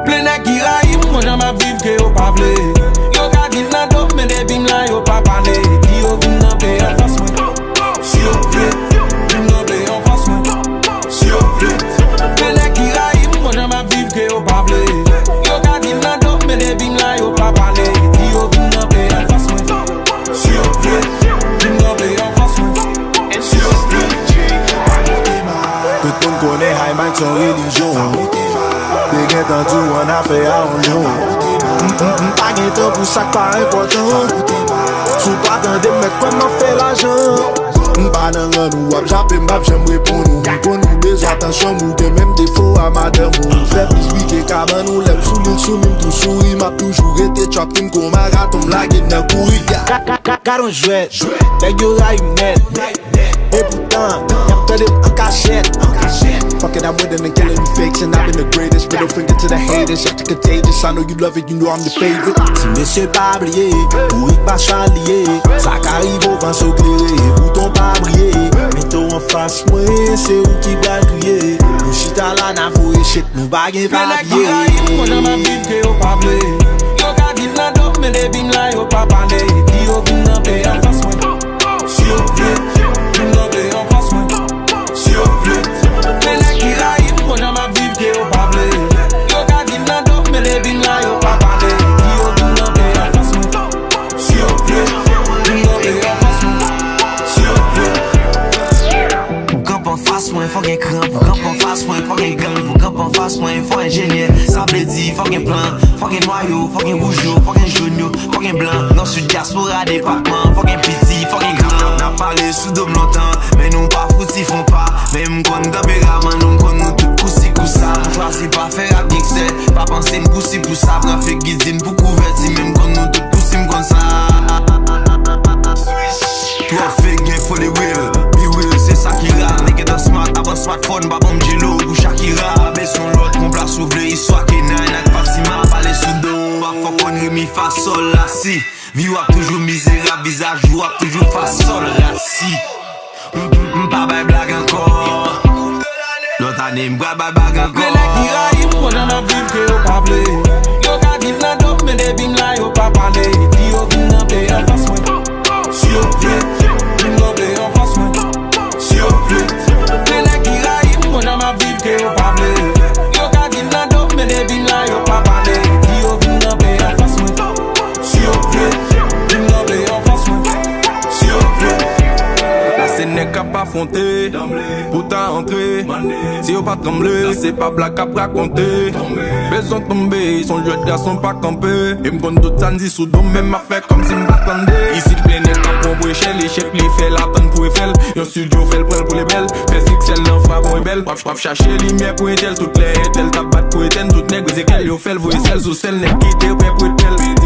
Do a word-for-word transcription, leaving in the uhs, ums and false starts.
Plen nèg ki rayi m, konn jan m ap viv ke yo pa vle. Yo ka di l nan do m, men depi m la, yo pa pale. Di yo vin nan peyi anfans mwen. Si yo vle, vin nan peyi anfans mwen. Si yo vle. Plen nèg ki rayi m, konn jan m ap viv ke yo pa vle. Yo ka di l nan do m, men depi m la, yo pa pale. Di yo vin nan peyi anfans mwen. Si yo vle, vin nan peyi anfans mwen. Si yo vle. Tout moun konnen High Mind se yon relijyon. Te gentan di w annafè a yon lyon. M, m, m pa gen tan pou sa k pa enpòtan. Si w pa tande m, mèt kwè m ap fè lajan. M pa nan rann ou ap jape, m p ap janm reponn ou. M konn ou bezwen atansyon m, ou gen menm defo a madanm ou. Ou fè plis bri ke kabann ou, lè m sou li, l sou mi, m tou souri. M ap toujou rete trap king kon maraton, m lage nan kouri. Yeah. Ka, ka, ka, gadon jwèt. Nèg yo rayi m nèt. E poutan, y ap tande m an kachèt. Fuck it, I'm with it and killing you fakes, and I've been the greatest. Middle finger to the haters, y'all too contagious. I know you love it, you know I'm the favorite. Ti mesye pa bliye, ou rik pa chaliye. Sa ka rive w panse w klere, poutan w pa briye. Mete w anfas mwen, se ou ki pral kriye. Nou chita la, n a voye shit, nou pa gen papye. Plen nèg ki rayi m, konn jan m ap viv ke yo pa vle. Yo ka di l nan do m, men depi m la, yo pa pale. Di yo vin nan peyi anfans mwen. Si yo vle, vin nan peyi anfans mwen. Si yo vle. Plen nèg ki rayi m, konn jan m ap viv ke yo pa vle. Yo ka di l nan do m, men depi m la, yo pa pale. Di yo vin nan peyi anfans mwen. Si yo vle, vin nan peyi anfans mwen. Si yo vle. Pou kanpe anfas mwen, fò gen kran. Pou kanpe anfas mwen, fò gen gang. Pou kanpe anfas mwen, fò enjenyè. Sa vle di, fò gen plan. Fò gen nwa yo, fò gen wouj yo, fò gen jòn yo, fò gen blan. Nò, sid, dyaspora, depatman. Fò gen piti, fò gen gran. N ap pale sou do m lontan, men nou pa fouti fon pa. Men m konn tanperaman nou, m konn nou tout kousi kousa. M chwazi pa fè rap gangstè, pa panse m kousi pou sa. Pran fake gidin pou kouvèti, men m konn nou tout kousi, m konn sa. Twòp fake gen foli real, be real, se sa ki ral. Nèg gentan smart, avan smartphone, pa ban m J-Lo pou Shakira. Pa bezwen lòt konplas, ou vle istwa Kenan ak Fatima. Pale sou do, pa fòk konn re mi fa sol la si. Vi w ap toujou mizerab, vizaj ou ap toujou fa sol la si. M, m, m pa bay blag ankò. Lòt ane m pral bay blag ankò. Plen nèg ki rayi m, konn jan m ap viv ke yo pa vle. Yo ka di l nan do m, men depi m la, yo pa pale. Di yo vin nan peyi anfans mwen. Si yo vle, vin nan peyi anfans mwen. Si yo vle. Plen nèg ki rayi m, konn jan m ap viv ke yo pa vle. Yo ka di l nan do m, men depi m la, yo pa pale. Di yo vin nan peyi anfans mwen. Si yo vle, vin nan peyi anfans mwen. Si yo vle. La se nèg k ap afwonte pou ta antre. Si yo pa tranble, se pa blag k ap rakonte. Bezwen tonbe, se yon jwèt gason pa kanpe. E m konn tout sa n di sou do m, men m ap fè kòmsi m pa tande. Isit plen nèg k ap pran pou echèl, echèk li fè l atann pou efèl. Yon estidyo fè l pran l pou lebèl. Fè siksè l nan frap yon rebèl. W ap, w ap chache limyè pou etèl. Tout lè etèl t ap bat pou etèn. Tout nèg rizikèl, yo fè l voye sèl sou sèl. Nèg kite yo pè pou etèl.